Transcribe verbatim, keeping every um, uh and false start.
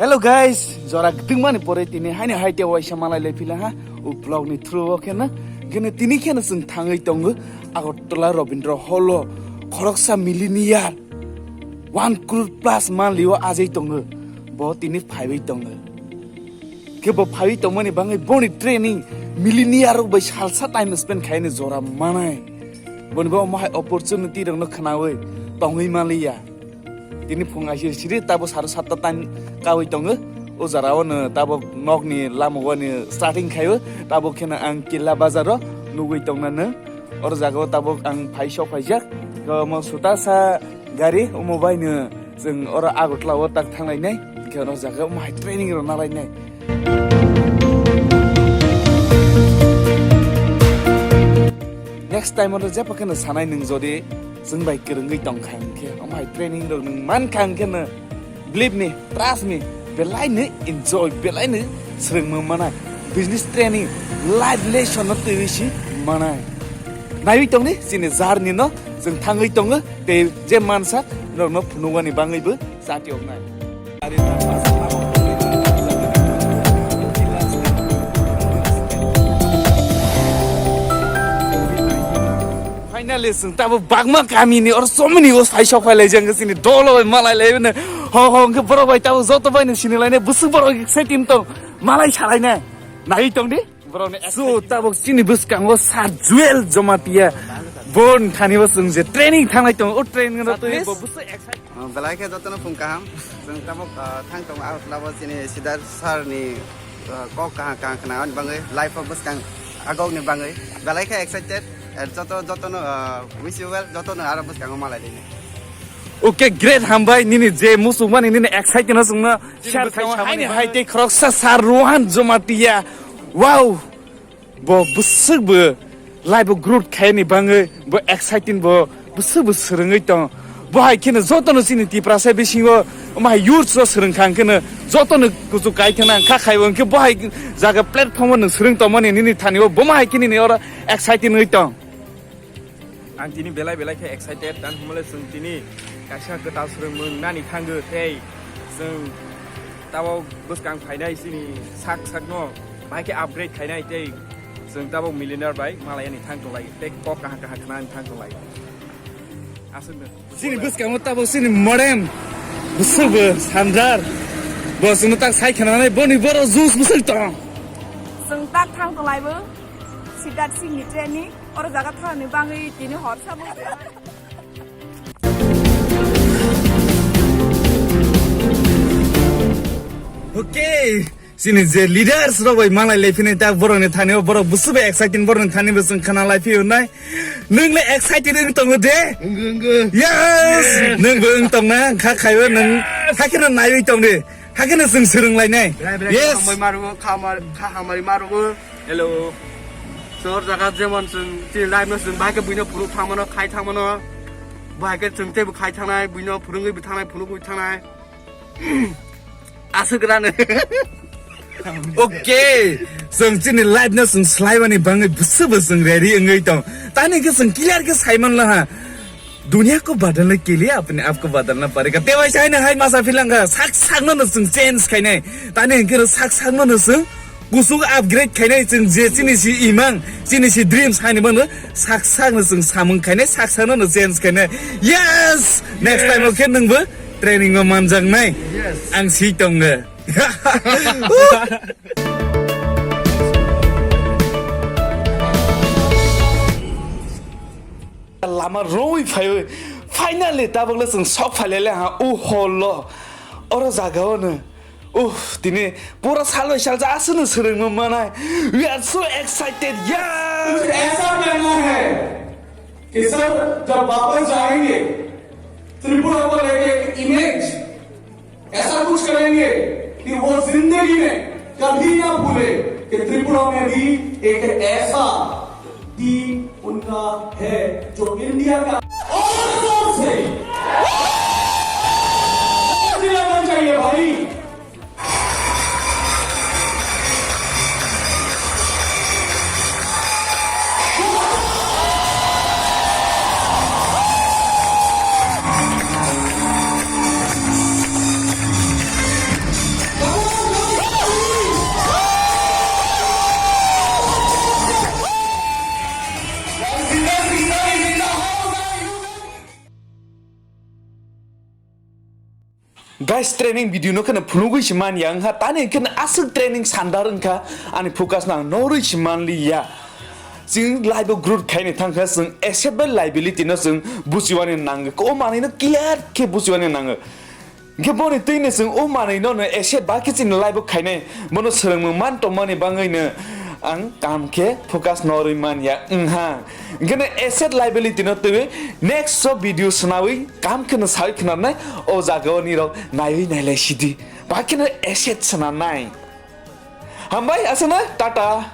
Hello guys, jora gdwngmani pore tini haini hai te waisa malai lai phila ha, o vlog ni through o kheno, kheno tini kheno chwng thangwi tongo Agartala Rabindra Hall o khoroksa millionaire one crore plus manlio ajai tongo, bo tini phaiwi tongo. Khe bo phaiwi tongmani bangwi boni training millionaire rok bai salsa time spend khaini jora manai. Boni bo omo hai opportunity rokno khnawi tongwi manliya. Tini phung aisir siri tabo saro satta time kawi tongo. O jora o no tabo nokni lama o ni starting khaio. Tabo kheno ang Killa Bazar o nugwi tongnano. Oro jaga o tabuk ang phai sok phaijak. Omo sutasa gari omo bai no chwng oro Agartala o tak thanglainai. Hwnkhe oro jaga o omo hai training rok nalainai. Next time oro jepha kheno sanai nwng jodi chwng bai kwrwngwi tongkha hwnkhe, omo hai training rok nwng mankha hwnkhe no, believe me, trust me, belai no enjoy, belai no swrwngma manai. Business training, life lesson no twiwi si manai. Naiwi tongdi chini journey no, chwng thangwi tongo tei je mansa norokno phunukmani bangwibo chati oknai. Finally, chwng tabuk bagma kamini oro chomini o sai sok phai lai jang chini dolo bai malai lai bene. Ho, ho, hwnkhe borok bai tabuk joto bai no sini lai ne, bwswk borok excited tong, malai salai ne. Nai tong di, borok ni. So, excited. Tabuk chini bwskango Sir Jewel Jamatia. Bon thani bo chwng je training thanglai tong, o training no twi bo bwswk excited. Ah, belai khe jotono phung kaham. Chwng tabuk, ah, thang tongo Agartala bo chini Sidar sir ni, ah, kok kaham kaham khna ani bangwi life o bwskang agok ni bangwi belai khe excited. Eh, joto, jotono, ah, wish you well, jotono aro bwskango malai dini. Okay, great, hambai nini je muchungmani nini excited no chwngno share khai samani hai tei khoroksa Sir Rohan Jamatia. Wow! Bo bwswk bo life o growth khaini bangwi bo exciting bo bwswk bo swrwngwi tong. Bo hai kheno jotono chini Tiprasa bisingo omo hai youths o swrwng kha hwnkhe no jotono kuchuk kai kheno ang kha khaibo hwnkhe bo hai jaga platform o nwng swrwng tongmani nini thani o bo ma hai khe nini oro exciting wngwi tong. Ang tini belai belai khe excited, tang hwnmale chwng tini kaisa kwtal swrwngmung nani thangwi tei chwng tabuk bwskang phainai chini sak sakno bahai khe upgrade khainai tei chwng tabuk millionaire bai malayani thang tonglai tei kok kaham kaham khnani thang tonglai. Aswkno. Chini bwskango tabuk chini modem bwswk bo sandar bo chwngno tak sai khnanai boni borok juice bwswk tong. Chwng tak thang tonglaibo Siddharth Singh ni training. Oro jaga thani bangwi tini hor sabo. Okay, chini je leaders rok bai malai lai phini tak borok ni thani o borok busu bai exciting borok ni thani bo chwng khana lai phio nai. Nwng le excited wng tongo de? Wngwi, wngwi. Yes! Yes! Nwng bo wng tong na, kha khaibo nwng, kha kheno naiwi tong de. Hakhe no chwng swrwng lainai. Yes. Hambai marugo, kha mar-, kha hambai marugo. Hello. Chwng hor jaga jemon chwng chini life no chwng bahai khe buino phunuk thangmano, khai thangmano. Bahai khe chwng teibo khai thangnai, buino phunugwi bo thangnai, phunugwi thangnai. Aswk rano. Okay. Chwng chini life no chwng swlaimani bangwi bwswk bo chwng ready wngwi tong. Tani khe chwng clear khe saiman laha. दुनिया को बदलने के लिए अपने आप को बदलना पड़ेगा। Tei waisa haino hai masa philangkha, sak sakno no chwng change khainai. Tani hwnkhe no sak sakno no chwng kuchuk upgrade khainai chwng je chini si imang, chini si dreams haini mano sak sakno chwng samung khainai, sak sakno no change khainai. Yes! Next time o khe nwngbo training o manjaknai. Yes. Ang si tongo. Lama rwi phaiwi finally tabukle chwng sok phailele ha u holo. Oro jaga o no. Uff, tini pura salbai salsa aswkno swrwngma manai. We are so excited, yeah! कुछ ऐसा करना है कि सर जब वापस जाएंगे त्रिपुरा को लेके एक इमेज ऐसा कुछ करेंगे कि वो जिंदगी में कभी ना भूले कि त्रिपुरा में भी एक ऐसा टीम उनका है जो इंडिया का और जोर से चिल्लाना चाहिए भाई। Guys, training video no kheno phunugwi se man ya wngkha, tani kheno aswk training sandar wngkha, ani focus no ang norwi se manli ya. Chwng life o growth khaini thangkha, chwng asset bai liability no chwng buchiwani nango, o manwi no clear khe buchiwani nango. Hingke boni twino chwng o manwi no no asset ba khe chini life o khainai, bono swrwngmung man tongmani bangwi no ang kam khe focus norwi man ya wngha. Hingke no asset liability no twiwi next o video swnawi kam kheno sawi khwnarnai, o jaga o nirok naiwi nailai sidi. Ba kheno asset swnamnai. Hambai, aswkno, tata.